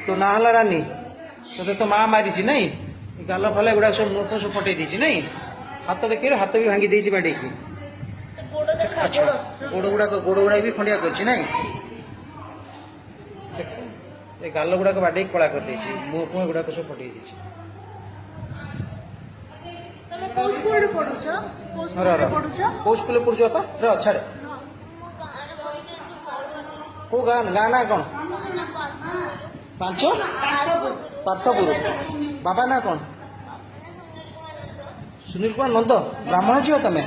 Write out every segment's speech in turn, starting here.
ତୋ ନାଁ ହେଲା ରାନୀ। ତୋତେ ତୋ ମା ମାରିଛି ନାଇଁ? ଏ ଗାଲ ଫାଲ ଏଗୁଡ଼ା ସବୁ ମୁହଁ ଫୁହ ସବୁ ଫଟେଇ ଦେଇଛି ନାଇଁ? ହାତ ଦେଖିଲୁ, ହାତ ବି ଭାଙ୍ଗି ଦେଇଛି ବାଡେଇକି। ଆଚ୍ଛା, ଗୋଡ଼ ଗୁଡ଼ାକ, ଗୋଡ଼ ଗୁଡ଼ାକ ବି ଖଣ୍ଡିଆ କରିଛି ନାଇଁ? ଦେଖ, ଏ ଗାଲ ଗୁଡ଼ାକ ବାଡେଇକି କଳା କରିଦେଇଛି, ମୁହଁ ଫୁହ ଏଗୁଡ଼ାକ ସବୁ ଫଟେଇ ଦେଇଛି। ତମେ କୋଉ ସ୍କୁଲରେ ପଢୁଛ? କୋଉ ର ସ୍କୁଲରେ ର ପଢୁଛ? କୋଉ ସ୍କୁଲରେ ପଢୁଛୁ ବାପା? ର, ଛାଡ଼େ। କୋଉ ଗାଁ? ଗାଁ ନାଁ କ'ଣ? ପାଞ୍ଚ ପାର୍ଥପୁର। ବାବା ନାଁ କ'ଣ? ସୁନୀଲ କୁମାର ନନ୍ଦ। ବ୍ରାହ୍ମଣ ଝିଅ ତମେ?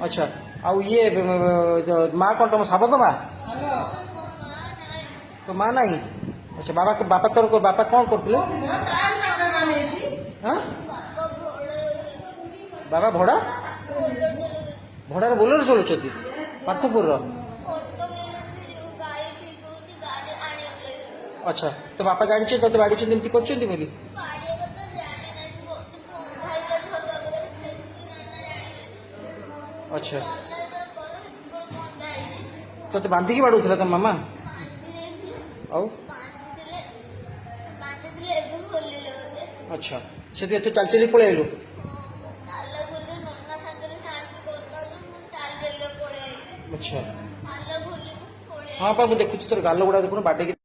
ଆଚ୍ଛା, ଆଉ ଇଏ ମା କ'ଣ ତମ ସାବତ ମା? ତୋ ମା ନାହିଁ? ଆଚ୍ଛା, ବାବା, ବାପା ତୋର, ବାପା କ'ଣ କରୁଥିଲେ? ହଁ, ବାବା ଭଡ଼ା, ଭଡ଼ାରେ ବୋଲେରୋ ଚଲାଉଛନ୍ତି ପାର୍ଥପୁରର। ଆଚ୍ଛା, ତୋ ବାପା ଜାଣିଛନ୍ତି ତୋତେ ବାଡ଼ିଛନ୍ତି, ଏମିତି କରୁଛନ୍ତି ବୋଲି? ଆଚ୍ଛା, ତୋତେ ବାନ୍ଧିକି ବାଡ଼ଉଥିଲା ତମ ମାମା? ଆଉ ଆଚ୍ଛା, ସେଥିପାଇଁ ତୁ ଚାଲି ଚାଲି ପଳେଇ ଆଇଲୁ? ଆଚ୍ଛା, ହଁ ପା, ମୁଁ ଦେଖୁଛି ତୋର ଗାଲ ଗୁଡ଼ା ଦେଖୁନୁ ବାଡ଼େଇକି।